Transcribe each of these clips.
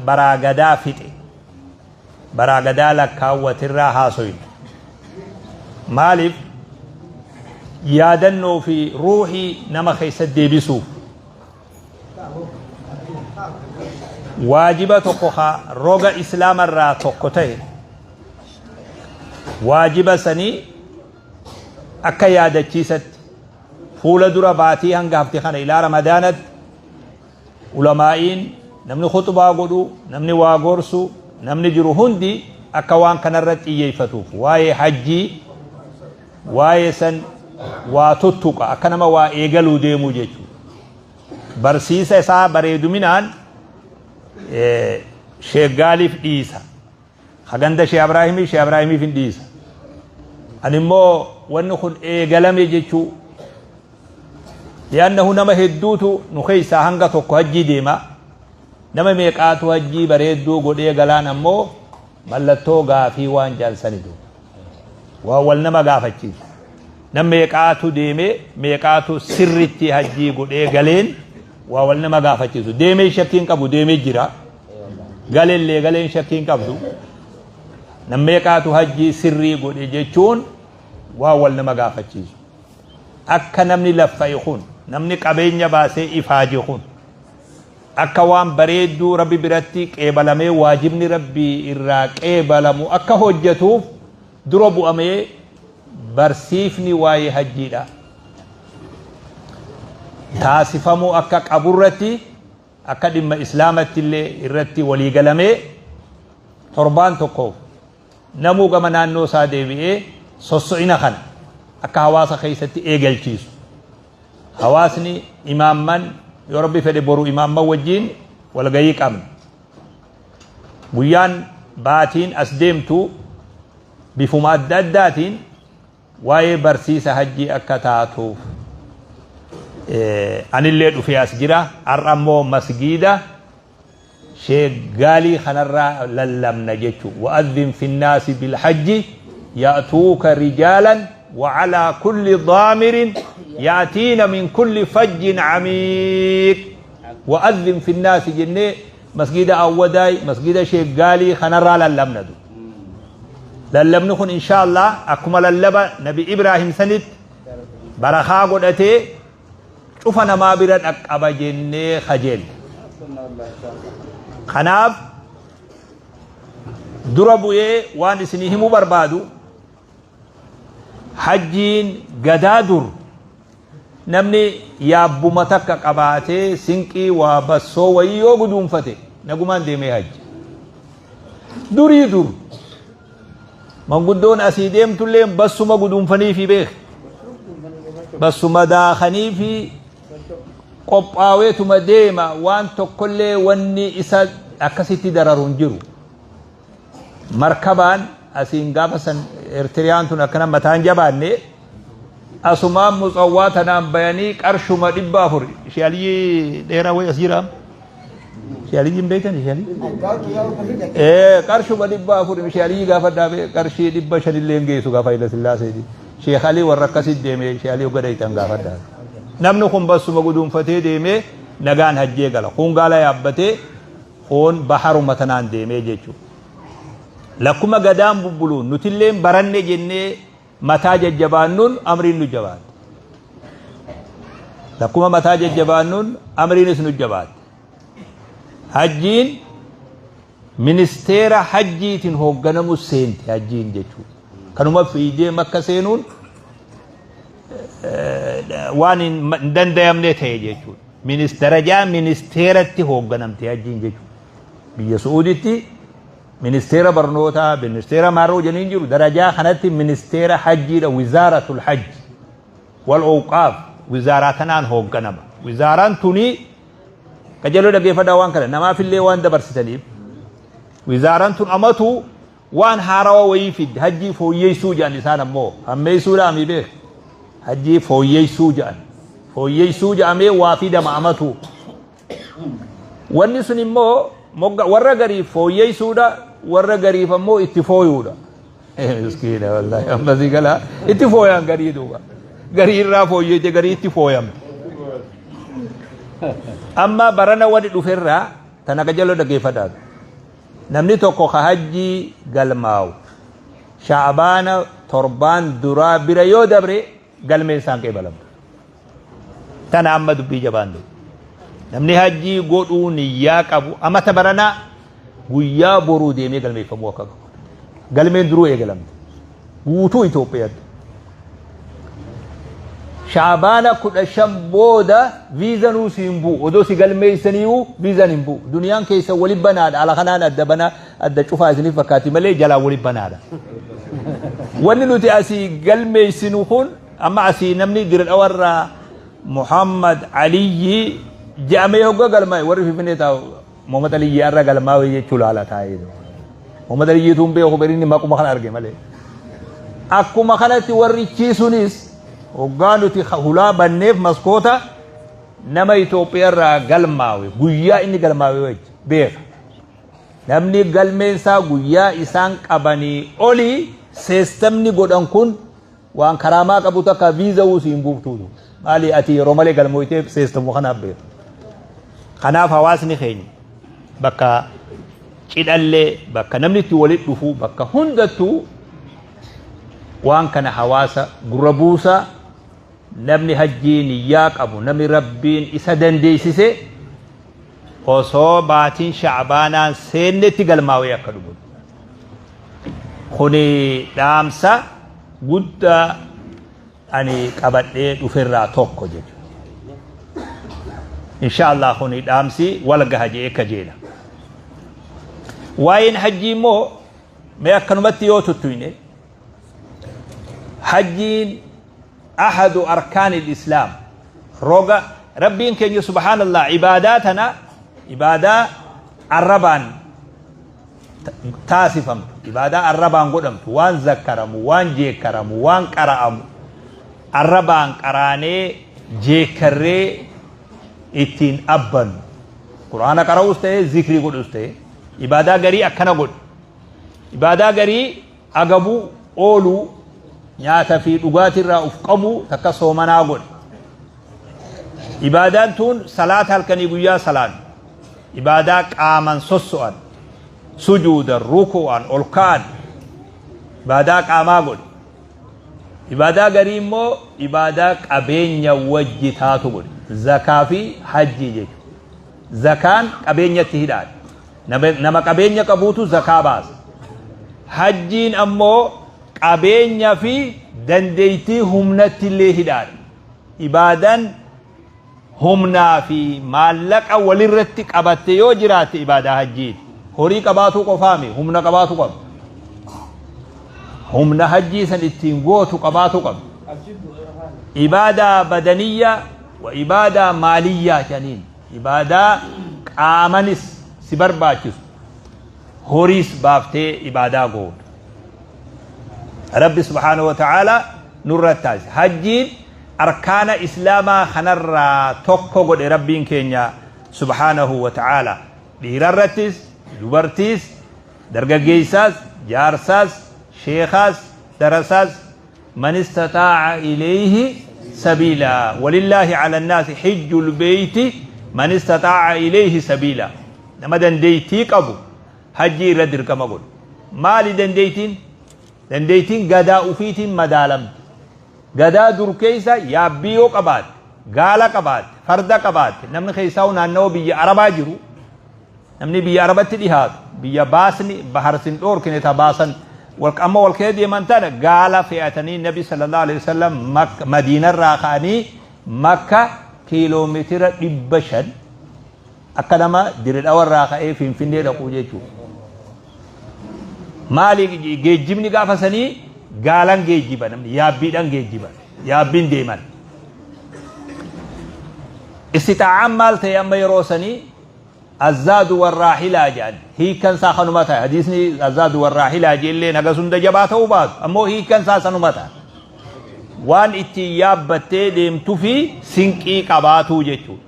Baraa gadaa fixe, baraa gadaa lakkaawwatirraa haasoyna. Maaliif? Yaadannoo fi ruuhii nama keessa deebisuuf. Waajiba tokko ka roga islaamarraa tokko ta'e, waajiba sanii akka yaadachiisatti fuula dura baatii hanga hafte kana ilaa Ramadaanatti ulamaa'iin, namni khuxbaa godhu, namni waa gorsu, namni jiru hundi akka waan kanarra xiyyeeffatuuf, waa'ee hajjii, waa'ee san waa tuttuqa, akka nama waa eegaluu deemuu jechuudha. Barsiisa isaa bareeduminaan sheeggaaliif dhiisa. Haganda Shee Abraahimii, Shee Abraahimiif hin dhiisa. Ani immoo wanni kun eegalame jechuu. Li'annahu nama hedduutu nu keessaa hanga tokko hajjii deema. Nama meeqaatu hajjii bareedduu godhee galaan ammoo mallattoo gaafii waan jaalsanitu. Waan wal nama gaafachiisu. Nam meeqaatu deemee, meeqaatu sirritti hajjii godhee galeen waa wal nama gaafachiisu. Deemee shakkiin qabu, deemee jira. Galellee galeen shakkiin qabdu. Nam meeqaatu hajjii sirrii godhe jechuun waan wal nama gaafachiisu. Akka namni laffa'e kun, namni qabeenya baasee ifaaje kun, akka waan bareedduu Rabbi biratti qeebalamee, waajibni Rabbii irraa qeebalamu akka hojjetuuf dura bu'amee barsiifni waa'ee hajjiidha taasifamuu akka qaburratti, akka dhimma islaamatti illee irratti walii galamee, torbaan tokkoof namuu gama naannoo isaa deebi'ee sosso'ina kana akka hawaasa keessatti eegalchiisu. Hawaasni imaamman, yoo Rabbi fedhe boru imaamman wajjiin walgayii qabna. Guyyaan baatiin as deemtu bifuma adda addaatiin waa'ee barsiisa hajjii akka taatuuf anillee dhufee as jira. Har'a immoo masgiida Sheek Gaalii kanarraa lallabna jechuun, wa'adhin finnaasi bilhajji ya'tuuka rijaalan wa'alaa kulli daamirin ya'tiina min kulli fajjin camiiq. Wa'adhin finnaasi jennee masgiida Awwadaay, masgiida Sheek Gaalii kanarraa lallabna du. Lallabni kun insha Allah akkuma lallaba Nabi Ibraahim sanitti barakaa godhatee cufa namaa bira dhaqqaba jennee kajeella. Kanaaf dura bu'ee waan isinii himuu barbaadu, hajjiin gadaa dur namni yaabbuma takka qabaatee, sinqii waa bassoo wayii yoo guduunfate nagumaan deemee hajji. Durii dur manguddoon asii deemtullee bassuma guduunfaniifi beek, bassuma daakaniifi qophaaweetuma deema. Waan tokkollee wanni isa akkasitti dararu hin jiru. Markabaan asiin gaafa san Eertiriyaan tun akkana mataan jabaanne, asumaan Mutsawwaa tanaan bayanii qarshuma 400. Ishee Aliyyii dheeraa wayi as jira. Ishee Aliyyii hin beektan, ishee Aliyyii? Ee, qarshuma 400, ishee Aliyyii gaafadhaa bee, qarshii 500 illee hin geessu gaafa Hayila Sillaaseeti. Sheekh Alii warra akkasitti deeme, ishee Alii hogga dheeytan gaafadhaa. Namni kun bassuma guduunfatee deemee nagaan hajjee gala. Kun gaala yaabbatee, kun baharuma tanaan deemee jechuudha. Lakkuma gadaan bubbuluun nutilleen baranne jennee mataa jajjabaannuun amriin nu jabaatte. Lakkuma mataa jajjabaannuun amriinis nu jabaatte. Hajjiin ministeera hajjiitiin hoogganamu seente hajjiin jechuudha. Kanuma fiigdee Makka seenuun waan hin dandayamne ta'e jechuudha. Darajaa ministeeratti hoogganamte hajjiin jechuudha. Biyya Su'uuditti ministeera barnootaa, ministeera maarroo jedhanii jiru. Darajaa kanatti ministeera hajjiidha, wizaaratul hajji wal owqaaf, wizaaraa kanaan hoogganama. Wizaaraan tuni qajeeloo dhaggeeffadhaa, waan kana namaafillee waan dabarsitaniif. Wizaaraan tun amatu waan haarawa wayii fidde, hajjii fooyyeessuu jedhan. Isaan ammoo hammeessuudhaa mi beek, hajjii fooyyeessuu jedhan. Fooyyeessuu jedhamee waa fidama amatu. Wanni sun immoo mogga warra gariif fooyyeessuudha, warra gariif ammoo itti fooyuudha. Miskiina wallaahi, amma si galaa itti fooyaan garii duuba. Garii irraa fooyyeete, garii itti fooyamte. Amma barana wani dhuferraa tana qajeeloo dhaggeeffadhaa. Namni tokko ka hajjii galmaawu Sha'baana torbaan duraa bira yoo dabre galmeen isaan qeebalamtu. Tana amma dubbii jabaan du'u. Namni hajjii godhuu niyyaa qabu amata baranaa guyyaa boruu deemee galmeeffamuu akka qabu. Galmeen duruu eegalamte. Guutuu Itoophiyaatti. Shaabaana 15 booda viizanuu si hin bu'u. Odoo si galmeessaniiyu viizan hin bu'u. Duniyaan keessa wali banaadha. Ala kanaan adda banaa adda cufaa isiniif fakkaatti malee jalaan wali banaadha. Wanni nuti asii galmeessinu kun amma asii namni Dirdhawarraa Muhammad Aliyyi jedhamee hogga galmaa'e warri Finfinnee taa'u Muhammad Aliyyi har'a galmaa'e jechuu laala taa'ee. Muhammad Aliyyiitu hin beeku bari inni maquma kana arge malee. Akkuma kanatti warri sunis hoggaa nuti hulaa banneef maskoota nama Itoophiyaa irraa galmaawe guyyaa inni galmaawe wajji beeka. Namni galmeen isaa guyyaa isaan qabanii olii seestamni godhan kun waan karaamaa qabu takka viiza uu siin buuftuutu. Maali ati yeroo malee galmooytee seestamu kanaaf beeka. Kanaaf hawaasni keenya bakka cidhallee bakka namni itti walitti dhufu bakka hundattuu waan kana hawaasa gurra buusaa. Namni hajjii niyyaa qabu namni Rabbiin isa dandeessise osoo baatiin sha'baanaan seennetti galmaawee akka dhumu. Kuni dhaamsa guddaa ani qabadhee dhuferraa tokko jechuudha. Insha Allah kuni dhaamsi wal gaha jedhee kajeela. Waa'een hajjii immoo mee akkanumatti yoo tuttuyne, hajjiin ahadu arkaanil islaam, roga Rabbiin keenya subhaanallah ibaadaa tana, ibaadaa arrabaan taasifamtu, ibaadaa arrabaan godhamtu, waan zakkaramu, waan jeekkaramu, waan qara'amu, arrabaan qaraanee jeekkarree ittiin abbannu, Qur'aana qara'uus ta'ee zikrii godhus ta'e, ibaadaa garii akkana godhu, ibaadaa garii agabuu, ooluu, nyaata fi dhugaatii irraa uf qabuu, takka soomanaa godhe. Ibaadaan tun salaata halkanii guyyaa salaannu, ibaadaa qaaman sosso'an, sujuudan, ruku'an, ol ka'an, ibaadaa qaamaa godhe. Ibaadaa garii immoo ibaadaa qabeenya wajji taatu godhe. Zakaa fi hajjii jechuudha. Zakaan qabeenyatti hidhaadha. Nama qabeenya qabuutu zakaa baasa. Hajjiin ammoo qabeenya fi dandeettii humnatti illee hidhaadha. Ibaadaan humnaa fi maallaqa walirratti qabatte yoo jiraatte ibaadaa hajjiiti. Horii qabaatuu qofaami, humna qabaatu qaba. Humna hajjii san ittiin gootu qabaatu qaba. Ibaadaa badaniyyaa wa ibaadaa maaliyyaa jedhaniin. Ibaadaa qaamanis si barbaachisu, horiis baaftee ibaadaa gootu. Rabbi subhaanahu wa ta'aalaa nurratti taasise. Hajjiin arkaana Islaamaa kanarraa tokko godhe Rabbiin keenya subhaanahu wa ta'aalaa. Dhiirarrattis, dubartiis, dargaggeessaas, jaarsaas, sheekaas, darasaas, man istataa'a ilayhi sabiila, walillaahi ala nnaasi hijjul beeyti man istataa'a ilayhi sabiila. Nama dandeettii qabu hajjii irra dirqama godhu. Maali dandeettiin? Dandeettiin gadaa ufiitiin madaalamti. Gadaa dur keessa yaabbii yoo qabaatte, gaala qabaatte, farda qabaatte, namni keessaa'u naannawa biyya Arabaa jiru, namni biyya Arabatti dhihaatu, biyya baasni bahar sin dhoorkine ta baasan amma wal kee deeman tana gaala fe'atanii Nabi sallallahu alaihi wasallam Madiinarraa ka'anii Makka kiiloomeetira 500, akka nama Diredhawarraa ka'ee Finfinnee dhaquu jechuudha. Maali geejjibni gaafa sanii? Gaalan geejjiba namni, yaabbiidhaan geejjiba, yaabbiin deeman. Istixaa'aan maal ta'e amma yeroo sanii? Azzaadu warraahilaa jedhan, hiikkan isaa kanuma ta'e. Hadiisni azzaadu warraahilaa jeellee naga sunda jabaa ta'uu baatu ammoo hiikkan isaa sanuma ta'a. Waan ittiin yaabbattee deemtu fi sinqii qabaatuu jechuudha.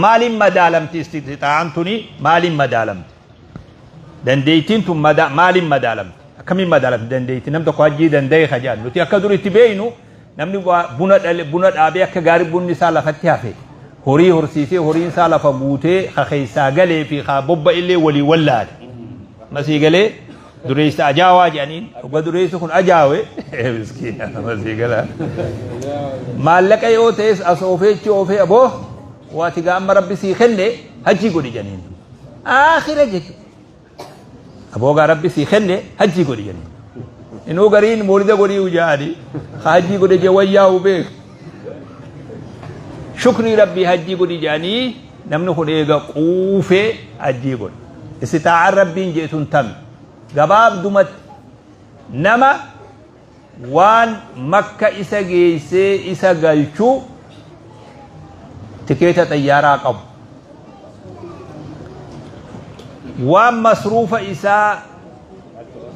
Maaliin madaalamti istixaa'aan tuni? Maaliin madaalamti? Dandeettiin tun maaliin madaalamti? Akkamiin madaalamti dandeettiin? Nam tokko hajjii danda'e ka jedhan nuti akka dur itti beeynu, namni buna dhale, buna dhaabee akka gaarii bunni isaa lafatti hafe, horii horsiisee horiin isaa lafa guutee, ka keessaa galee fi ka bobba illee walii wallaale. Masii galee dureessa ajaawaa jedhaniin dhuga dureessi kun ajaawe miskiina masii galaa. Maallaqa yoo ta'es as oofeechi oofee aboo waati gaamma rabbi sii kenne hajjii godhi jedhaniin. Aakhira jechuudha. Aboo gaa rabbi sii kenne hajjii godhi jedhaniin. Inuu gariin moolida godhii jaani ka hajjii godhe jee wayyaa'u beek. Shukrii rabbii hajjii godhi jedhanii namni kun eega quufee hajjii godhe. Istixaa'aan rabbiin jeetun tami. Gabaabdumatti nama waan makka isa geessee isa galchu tikeeta xayyaaraa qabu. Waan masruufa isaa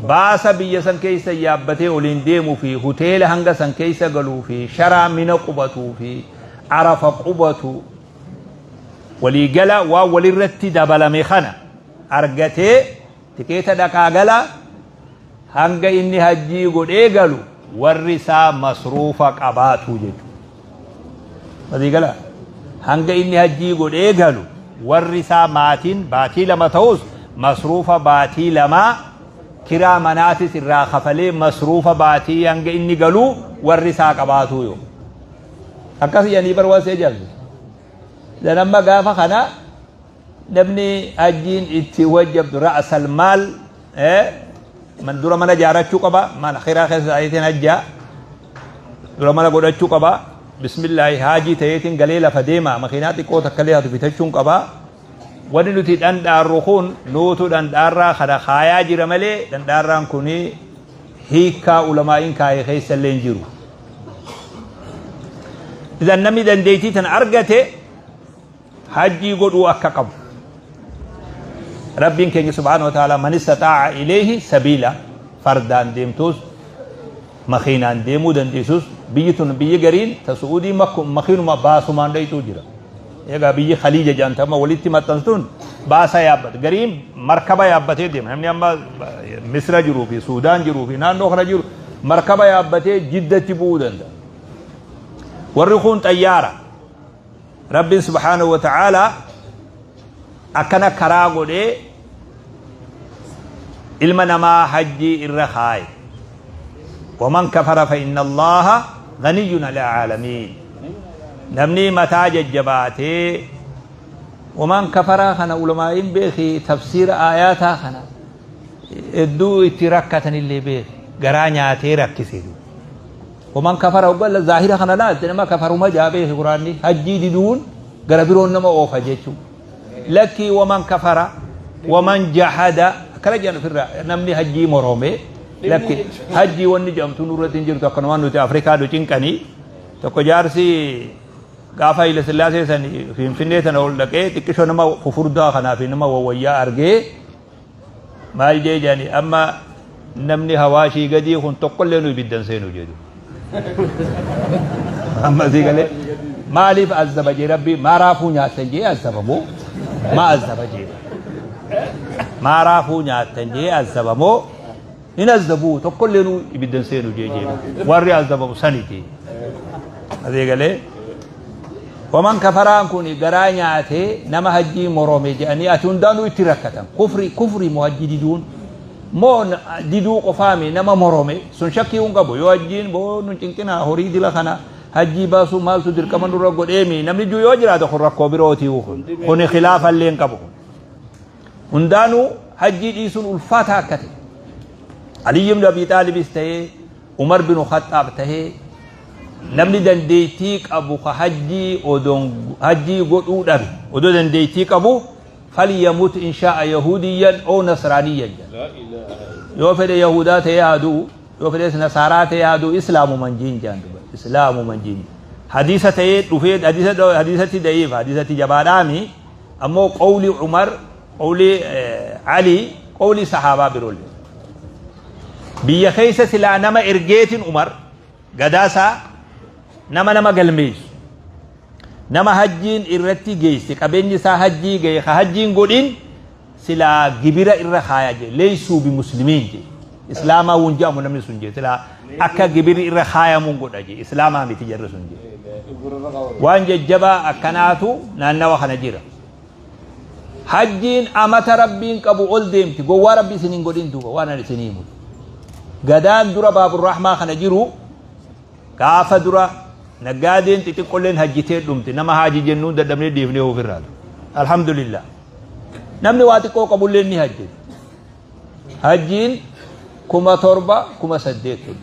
baasa biyya san keessa yaabbatee oliin deemuu fi hoteela hanga san keessa galuu fi sharaa mina qubatuu fi arafa qubatu waliigala waan walirratti dabalame kana argatee tikeeta dhaqaa gala hanga inni hajjii godhee galu warri isaa masruufa qabaatu jechuudha. Waliigala hanga inni hajjii godhee galu warri isaa maatiin baatii 2 ta'us masruufa baatii 2 kiraa manaatis irraa kafalee masruufa baatii hanga inni galu warri isaa qabaatu yoo. Akkas jedhanii bar waan si ajaa'ibsiisu. Dan amma gaafa kana namni hajjiin itti wajjabdu ra'asal maal man dura mana ijaarachuu qaba mana kiraa keessa ta'eetiin hajjaa dura mana godhachuu qaba bismillaahi haajii ta'eetiin galee lafa deema makiinaa xiqqoo takka illee hatu bitachuun qaba wanni nuti dhandhaarru kun nuutu dhandhaarraa kana kaayaa jira malee dhandhaarraan kun hiikkaa ulamaa'iin kaaye keessa illee hin jiru. Idan namni dandeettii tana argate hajjii godhuu akka qabu. Rabbiin keenya subhaanahu wa ta'ala man istataa'a ilayhi sabiila fardaan deemtus makiinaan deemuu dandeessus biyyi tun biyyi gariin ta Su'uudii makiinuma baasumaan dhayxuu jira. Egaa biyyi Khaliija jedhamtu walitti maxxanstuun baasa yaabbata. Gariin markaba yaabbatee deema. Namni amma Misra jiruu fi Suudaan jiruu fi naannoo kana jiru markaba yaabbatee Jiddatti bu'uu danda'a. Warri kun xayyaara. Rabbiin subhaanahu wa ta'aalaa akkana karaa godhee ilma namaa hajjii irra kaaye. Waman kafara fa inna Allaha ganiyyun alal aalamiin. Namni mataa jajjabaatee waman kafaraa kana ulamaa'iin beeki tafsiira aayaataa kana hedduu itti rakkatanillee beeki garaa nyaatee rakkise. Waman kafara hoggaa zaahira kana laalte nama kafaruma jaa beeki quraanni hajjii diduun gara biroon nama oofa jechuu. Lakkii waman kafara waman jahada akkana jedhan ofirraa namni hajjii morome lakki hajjii wanni jedhamtu nurratti hin jirtu akkanumaan nuti Afrikaa nu cinqanii tokko jaarsi gaafa Hayila Sillaasee san Finfinnee tana ol dhaqee xiqqishoo nama fufurdaa kanaa fi nama wawwayyaa argee Maal jee jedhani amma namni hawaashii gadii kun tokkollee nu ibiddan seenu jedhu. Amma sii galee maaliif azzaba jee rabbi maa raafuu nyaattan jee azzaba moo maa azzaba jee maa raafuu nyaattan jee azzaba moo hin azzabuu tokkollee nu ibiddan seenu jee jee warri azzabamu sani jee. Asii galee Waman kafaraan kun garaa nyaatee nama hajjii morome jedhanii ati hundaanuu itti rakkatan. Kufri kufri moo hajjii diduun moo diduu qofaami nama morome sun shakkii hin qabu yoo hajjiin boo nun cinqinaa horii dila kana hajjii baasuu maaltu dirqama nurra godheemi namni juu yoo jiraate kun rakkoo birootii kun kuni khilaafa illee hin qabu. Hundaanuu hajjii dhiisuun ulfaataa akka ta'e. Aliyyi ibn Abii Xaalibis ta'ee Umar bin Khaxxaab tahee namni dandeettii qabu ka hajjii odoon hajjii godhuu dhabe odoo dandeettii qabu falyamut in shaa'a yahuudiyyan oo nasraaniyyan jedha. Yoo fedhe yahudaa ta'ee haa du'u yoo fedhes nasaaraa ta'ee haa du'u islaamuman jiin jedhan duba islaamuman jiin. Hadiisa ta'ee dhufee hadiisa hadiisatti da'iif hadiisatti jabaadhaami ammoo qawli Umar qawli Ali qawli sahaabaa biroollee. Biyya keessa silaa nama ergeetiin Umar gadaasaa nama nama galmeessu. Nama hajjiin irratti geesse qabeenyi isaa hajjii gahe ka hajjiin godhin silaa gibira irra kaaya jee leeysuu bi muslimiin jee islaamaa wun jedhamu namni sun jee silaa akka gibirri irra kaayamuun godha jee islaamaa miti jarri sun jee. Waan jajjabaa akkanaatu naannawa kana jira. Hajjiin amata Rabbiin qabu ol deemti. Gowwaa Rabbi isin hin godhin duuba waan ani isinii himu. Gadaan dura Baaburrahmaa kana jiru gaafa dura naggaadeen xixiqqolleen hajjitee dhumte nama haaji jennuun dadhabnee dhiifnee ofirraa. Alhamdulillah. Namni waa xiqqoo qabullee ni hajjete. Hajjiin 7,000 8,000 ture.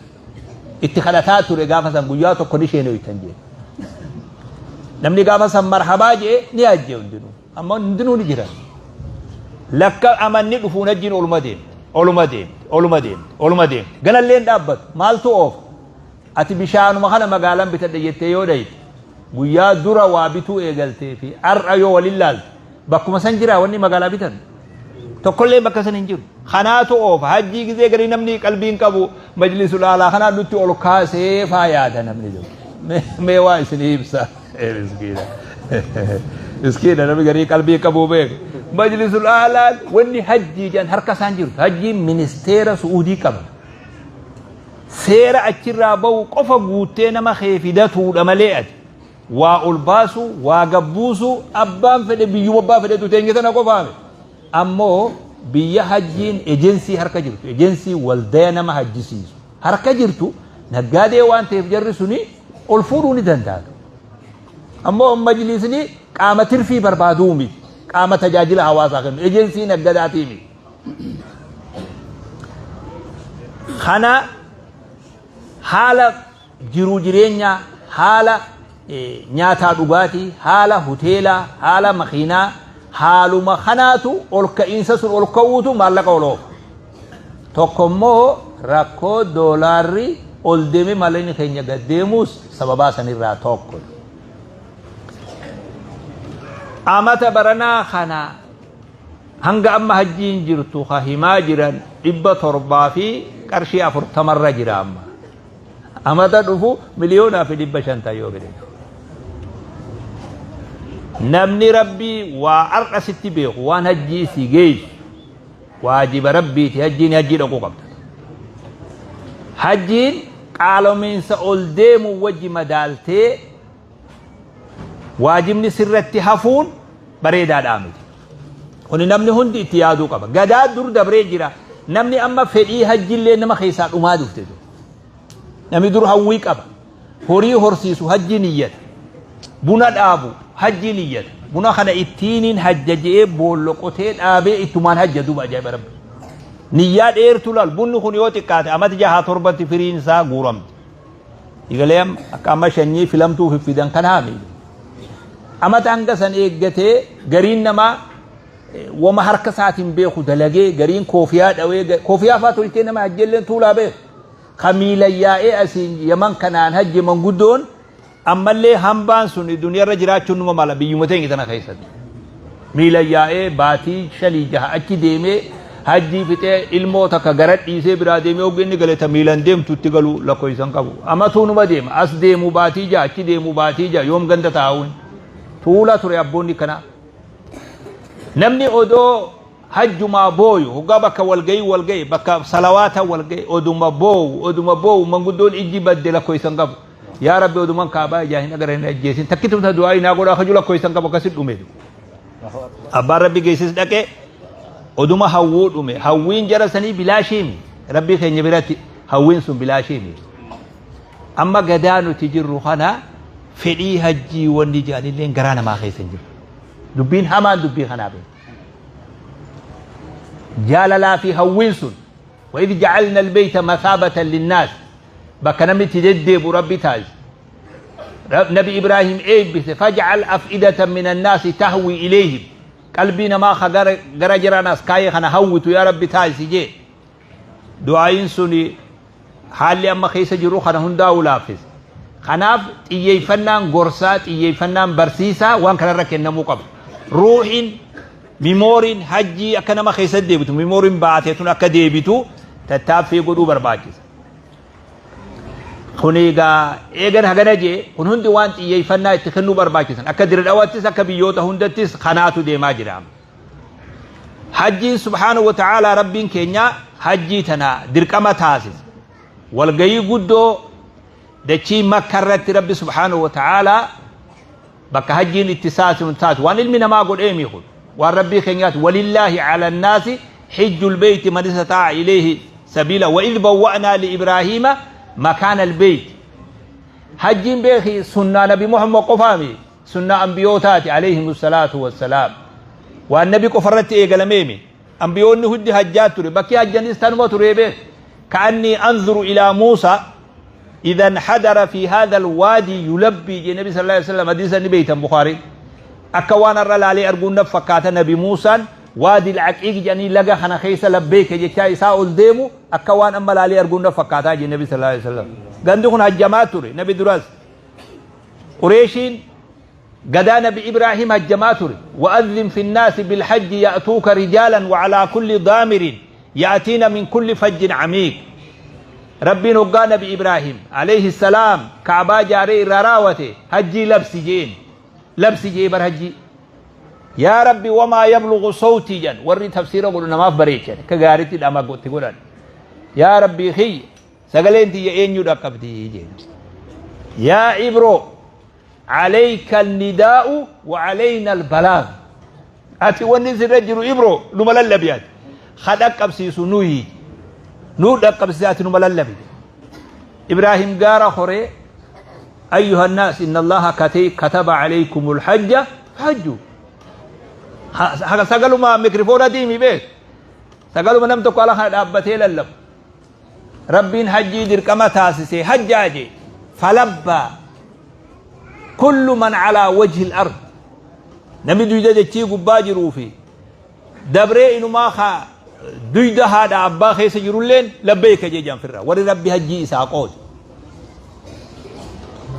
Itti kadhataa ture gaafa san guyyaa tokko ni sheenooytan jee. Namni gaafa san marhabaa jee ni hajje hundinuu. Amma hundinuu ni jiran. Lakka amanni dhufuun hajjiin oluma deemte. Oluma deemte. Oluma deemte. Oluma deemte. Ganallee hin dhaabbatu. Maaltu oofa? Ati bishaanuma kana magaalaan bitadhe jettee yoo dhayite guyyaa dura waa bituu eegaltee fi har'a yoo waliin laalte bakkuma san jiraa wanni magaalaa bitan tokkollee bakka san hin jiru. Kanaatu oofa. Hajjii gizee garii namni qalbiin qabu majlisul aalaa kanaan nutti ol kaasee faa yaada namni jiru. Mee waa isinii ibsa. Miskiina. Miskiina namni garii qalbii qabu beeku. Majlisul aalaan wanni hajjii jedhan harka isaan jirtu. Hajjiin ministeera Su'uudii qaba. Seera achirraa bahu qofa guuttee nama kee fidatuudha malee ati. Waa ol baasu, waa gabbuusu, abbaan fedhe biyyuma abbaa fedhetu teenye tana qofaame. Ammoo biyya hajjiin ejensii harka jirtu, ejensii waldaya nama hajjisiisu harka jirtu naggaadee waan ta'eef jarri suni ol fuudhuu ni danda'a. Ammoo majlisni qaama tirfii barbaaduu miti. Qaama tajaajila hawaasaa kennu, ejensii naggadaatii miti. Kana haala jiruu jireenyaa, haala nyaataa dhugaatii, haala hoteelaa, haala makiinaa, haaluma kanaatu ol ka'iinsa sun ol ka'uutu maallaqa ol oofa. Tokko immoo rakkoo doolaarri ol deemee maallaqni keenya gad deemuus sababaa sanirraa tokko. Amata baranaa kana hanga amma hajjiin jirtu ka himaa jiran 700 fi qarshii 40 irra jira amma. Amata dhufu 1,500,000 ta'a yoo fedhe. Namni Rabbii waa har'a sitti beeku waan hajjii si geessu waajiba Rabbiiti hajjiin hajjii dhaquu qabda. Hajjiin qaalomiinsa ol deemu wajji madaaltee waajibni sirratti hafuun bareedaadhaa miti. Kuni namni hundi itti yaaduu qaba. Gadaa dur dabree jira. Namni amma fedhii hajjiillee nama keessaa dhumaa dhufte. Namni dur hawwii qaba. Horii horsiisu hajjii niyyata. Buna dhaabu hajjii niyyata. Buna kana ittiiniin hajja je'ee boollo qotee dhaabee ittumaan hajja duuba ajaa'iba rabbi. Niyyaa dheertuu laal bunni kun yoo xiqqaate amata jahaa torbatti firiin isaa guuramti. Egalee akka amma shanyii filamtuu fiffidan kanaa miti. Amata hanga san eeggatee gariin namaa wama harka isaatiin beeku dalagee gariin koofiyaa dhawee koofiyaa faa tolchee nama hajjeelleen tuulaa beeku. Ka miila yaa'ee asiin Yaman kanaan hajje manguddoon ammallee hambaan sun duniyarra jiraachuun numa mala biyyuma teenya tana keessatti. Miila yaa'ee baatii shanii jaha achi deemee hajjii fixee ilmoo takka gara dhiisee biraa deemee hogga inni gale ta miilan deemtu itti galu lakkoofsa hin qabu. Amatuu numa deema as deemu baatii jaha achi deemu baatii jaha yoom ganda taa'uun tuula ture abboonni kanaa. Namni odoo hajjumaa booyu hoggaa bakka walgahii walgahe bakka salawaata walgahe oduma boowu oduma boowu manguddoon ijji badde lakkoofsa hin qabu. Yaa Rabbi oduman kaabaa ijaa hin agarre hin ajjeesin takkitumta du'aa naa godhaa kaju lakkoofsa hin qabu akkasit dhume. Abbaan Rabbi geessis dhaqee oduma hawwuu dhume hawwiin jara sanii bilaashiimi Rabbii keenya biratti hawwiin sun bilaashiimi. Amma gadaa nuti jirru kana fedhii hajjii wanni jedhanillee garaa namaa keessa hin jiru. Dubbiin hamaan dubbii kanaa beeku. Jaalalaa fi hawwiin sun وإذ جعلنا البيت مثابة للناس bakka namni itti deddeebu Rabbi taasise. Nabi Ibraahim eebbise فاجعل أفئدة من الناس تهوي إليهم qalbii namaa ka gara jiran as kaayee kana hawwitu yaa Rabbi taasisi jee. Du'aayin suni haalli amma keessa jiru kana hundaa'uu laaffise. Kanaaf xiyyeeffannaan gorsaa xiyyeeffannaan barsiisaa waan kanarra kennamuu qaba. Ruuhiin mimooriin hajjii akka nama keessa deebitu mimooriin baatee tun akka deebitu tattaaffii godhuu barbaachisa. Kun egaa eegan hagana jee kun hundi waan xiyyeeffannaa itti kennuu barbaachisan akka Dirre Dhawaattis akka biyyoota hundattis kanaatu deemaa jira. Hajjiin subhaanahu wa ta'aalaa Rabbiin keenya hajjii tana dirqama taasise. Walgayii guddoo dachii Makka irratti Rabbi subhaanahu wa ta'aalaa bakka hajjiin itti taasifamu taasisu waan ilmi namaa godheemi kun. Waan Rabbii keenyaati. Walillaahi ala nnaasi hijjul beeyti man istataa'a ilayhi sabiila wa idh bawwa'naa li Ibraahiima makaana albeeyt. Hajjiin beeki sunnaa Nabi Muhammad qofaami, sunnaa ambiyootaati alayhimu salaatu wassalaam. Waan Nabi qofarratti eegalameemi. Ambiyoonni hundi hajjaa ture. Bakki hajjanis tanuma turee beek. Ka'annii anzuru ilaa Muusaa idha inhadara fi hadha alwaadi yulabbii jee Nabi sallallahu alaihi wasallam, hadiisa ni beeytan Bukhaariin. Akka waan har'a laalee arguun naf fakkaata Nabi Muusaan waadi al-Aqiiq jedhanii laga kana keessa labbeeka jechaa isaa ol deemu akka waan amma laalee arguun naf fakkaataa jee Nabi sallallahu alaihi wasallam. Gandi kun hajjamaa ture Nabi duraas. Qureeshiin Gadaa Nabi Ibraahiim hajjamaa ture. Wa'adhin fi nnaasi bilhajji ya'tuuka rijaalan wa alaa kulli daamirin ya'tiina min kulli fajjin camiiq. Rabbiin hoggaa Nabi Ibraahiim, alayhi salaam, Ka'baa jaaree irraa raawate hajjii labsi je'een. Labsi je'ee bar hajjii. Yaa Rabbi, wamaa yablughu sawtii jedhan warri tafsiira godhu namaaf bareechan akka gaaritti dhama itti godhan. Yaa Rabbii kiyya, sagaleen tiyya eenyu dhaqqabdi jeen. Yaa Ibroo, Alayka alnidaa'u wa alayna albalaag. Ati wanni sirra jiru Ibro numa lallabi ati. Ka dhaqqabsiisu nuyi. Nuu dhaqqabsiisa, ati numa lallabi. Ibraahim gaara horee, ayyuha nnaas, inna Allaha kataba alaykumul hajja fahajju. Sagaluma mikrifoona diimi beek. Sagaluma nam tokko ala kana dhaabbatee lallabu. Rabbiin hajjii dirqama taasise hajjaa jee. Falabbaa kullu man alaa wajhi al-ard, namni duyda dachii gubbaa jiruu fi dabree inumaa ka duyda haadha abbaa keessa jirulleen labbeeyka jee janfirra warri Rabbi hajjii isaa qoode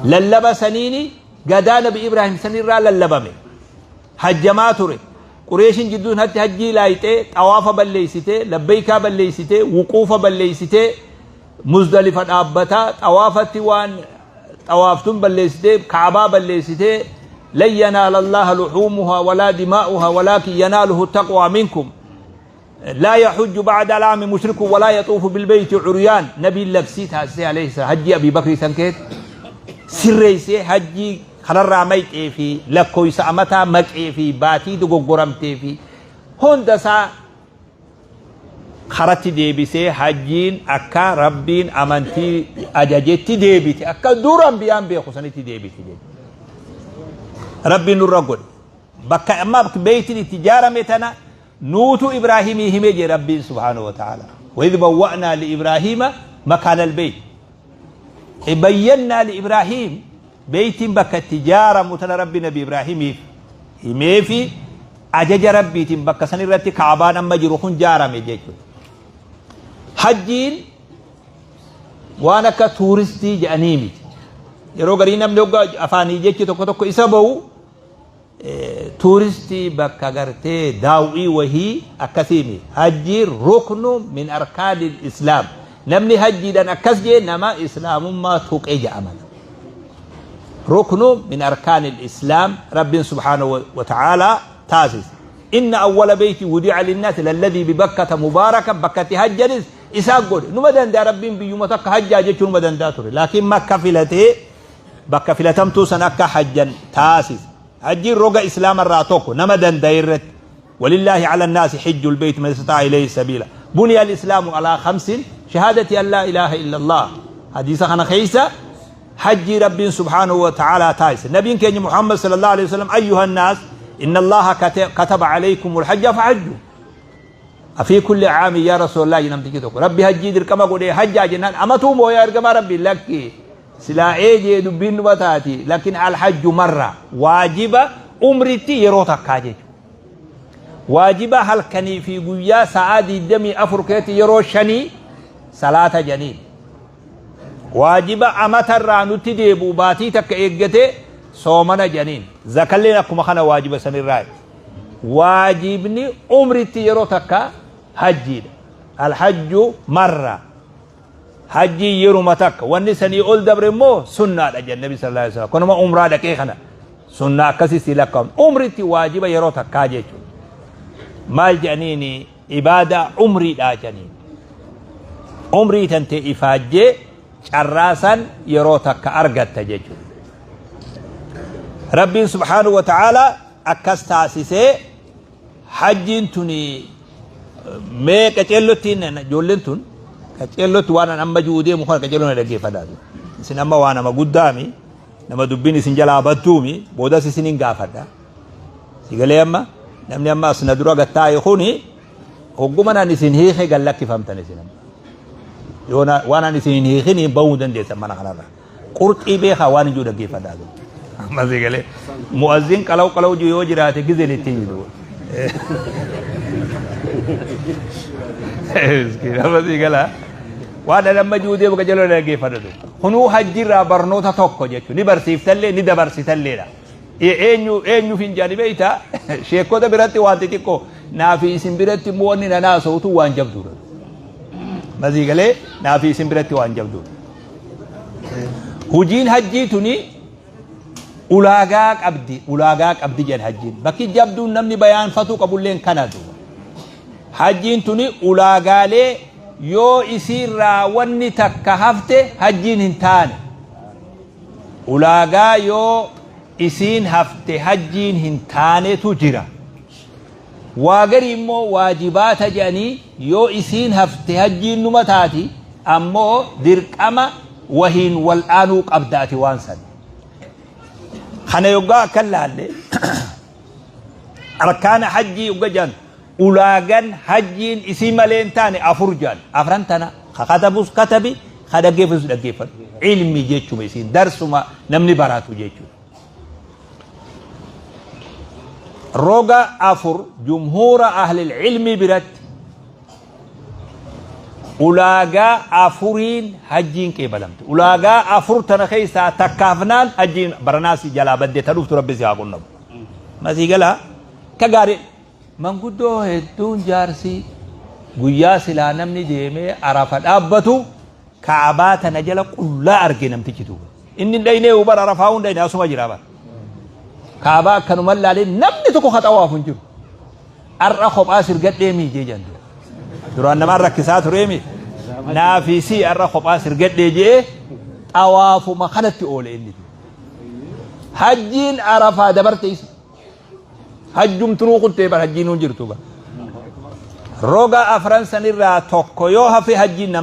lallaba saniini gadaa Nabi Ibraahim sanirraa lallabame hajjamaa ture. Qureeshiin jidduu sanatti hajjii laayxee, xawaafa balleeysitee, labbeeykaa balleeysitee, wuquufa balleeysitee, Muzdalifa dhaabbataa, xawaafatti waan xawaaftun balleessitee, Ka'abaa balleessitee, lan yanaala Allaaha luhuumuhaa walaa dimaa'uhaa walaakin yanaaluhu taqwaa minkum. Laa yahujju ba'da al-aami mushrikun walaa yaxuufu bilbeeyti curyaan. Nabiin labsii taasisee alayhi salaam hajjii Abii Bakrii san keessatti sirreessee, hajjii kanarraa mayxee fi lakkooysa amataa maqee fi baatii dogoggoramtee fi hunda isaa karatti deebisee, hajjiin akka Rabbiin amantii ajajetti deebite, akka dur ambiyaan beeku sanitti deebite jechuudha. Rabbiin nurra godhe. Bakka amma beeytiin itti ijaarame tana nuutu Ibraahimii hime jee Rabbiin subhaanahu wa ta'ala. Wa idh bawwa'naa li Ibraahiima makaana al-beeyt. Bayyannaa li Ibraahiim, beeytiin bakka itti ijaaramu tana Rabbi Nabi Ibraahimiif himeefi ajaja Rabbiitiin bakka san irratti Ka'abaan amma jiru kun jaarame jechuudha. Hajjiin waan akka tuuristii jedhanii miti. Yeroo garii namni hoggaa afaanii jechi tokko tokko isa ba'u tuuristii bakka gartee daaw'ii wahii akkasii miti. Hajjiin ruknu min arkaanil islaam. Namni hajjiidhaan akkas jee nama islaamummaa tuqe jedhama. Ruknu min arkaanil islaam Rabbiin subhaanahu wa ta'aalaa taasise. Inna awwala beeyti wudi'a linnaasi lalladhii bibakkata mubaaraka, bakka itti hajjanis isaan godhe. Numa danda'a Rabbiin biyyuma takka hajjaa jechuu numa danda'a ture. Laakiin Makka filatee bakka filatamtuu san akka hajjan taasise. Hajjiin roga islaama irraa tokko nama danda'e irratti. Walillaahi ala nnaasi hijjul beeyt man istataa'a ilayhi sabiila. Buniya al-islaamu alaa khamsin, shahaadati an laa ilaaha illallah. Hadiisa kana keessa hajjii Rabbiin subhaanahu wa ta'aalaa taasise. Nabiin keenya Muhammad sallallahu alaihi wasallam, ayyuha nnaas, inna Allaha kataba alaykumul hajja fahajju. Afii kulli caami yaa Rasulallah namtichi tokko. Rabbi hajjii dirqama godhee hajjaa jennaan, amatuu moo yaa ergamaa Rabbii? Lakki, silaa eegee dubbiin numa taati, lakin alhajju marra, waajiba umritti yeroo takkaa jechuudha. Waajiba halkanii fi guyyaa sa'aa 24 keessatti yeroo shanii salaata janiin. Waajiba amata irraa nutti deebi'u baatii takka eeggatee soomana janiin. Zakalleen akkuma kana waajiba sanirraa. Waajibni umritti yeroo takka hajjiidha. Alhajju marra. Hajjii yeruma takka. Wanni sanii ol dabre immoo sunnaadha jedhan Nabi sallallahu alaihi wasallam. Kanuma umraa dhaqee kana sunnaa akkasii sii lakkaa'amu. Umritti waajiba yeroo takkaa jechuudha. Maal jedhaniini? Ibaadaa umriidhaa jedhaniin. Umrii tantee ifaajjee carraa san yeroo takka argatta jechuudha. Rabbiin subhaanahu wa ta'aalaa akkas taasisee Hajjiin tuni mee qaceellotti ijoolleen tun qaceellotti waan an amma ji'uu deemu kana qaceelloo na dhaggeeffadhaa. Isin amma waa nama guddaami, nama dubbiin isin jalaa badduumi, boodas isin hin gaafadha. Sigalee amma namni amma as na dura gattaa'e kuni hogguma naan isin hiike gad lakkifamtan isin amma. Yoo waan an isin hin hiikin bahuu dandeessan mana kanarra. Qurxii beekaa waan ijoo dhaggeeffadhaa. Amma sigalee mu'azzin qalaw qalaw jiru yoo jiraate gizeen ittiin jiru. Amma sigalaa waan an amma jiru deemu qajeeloo dhaggeeffadhatu. Kunuu hajjiirraa barnoota tokko jechuudha. Ni barsiiftallee ni dabarsitalleedha. Eenyu eenyuuf hin jaani beektaa? Sheekota biratti waan xixiqqoo naafi isin biratti immoo wanni na naasa'utu waan jabduudha. Masii galee naafi isin biratti waan jabduudha. Hojiin hajjii tuni ulaagaa qabdi, ulaagaa qabdi jedhan hajjiin. Bakki jabduun namni bayaanfatuu qabulleen kana duuba. Hajjiin tuni ulaagaalee yoo isiirraa wanni takka hafte hajjiin hin taane. Ulaagaa yoo isiin hafte hajjiin hin taanetu jira. Waa garii immoo waajibaata jedhanii yoo isiin hafte hajjiin numa taati, ammoo dirqama wahiin wal'aanuu qabda ati waan san. Kana yoggaa akkan laalle arkaana hajjii yogga jedhan ulaagan hajjiin isii malee hin taane afur jedhan. Afran tana ka katabus katabi, ka dhaggeeffatus dhaggeeffadhu. Ilmi jechuma isiin darsuma namni baratu jechuudha. Roga afur jumhuura ahlil ilmi biratti ulaagaa afuriin hajjiin qeebalamte. Ulaagaa afur tana keessaa takkaafnaan hajjiin baranaas jalaa badde ta dhuftu rabbi si haa qunnamu. Masii galaa ka gaarii manguddoo hedduun jaarsi guyyaa silaa namni deemee Arafa dhaabbatu Ka'abaa tana jala qullaa arge namtichi duuba. Inni hin dhaynee bar Arafaa hin dhayne asuma jira bar. Ka'abaa akkanuma laalee namni tokko ka xawaafu hin jiru. Har'a kophaa sirgadhee miijee jedhan dura. Duraan namaan rakkisaa turee mi? Naafii si har'a kophaa sirgadhee jee xawaafuma kanatti oole inni. Hajjiin Arafaa dabarte isa. Hajjumtunuu kuttee bar hajjiin hin jirtu bar. Roga afran sanirraa tokko yoo hafe hajjiin nama.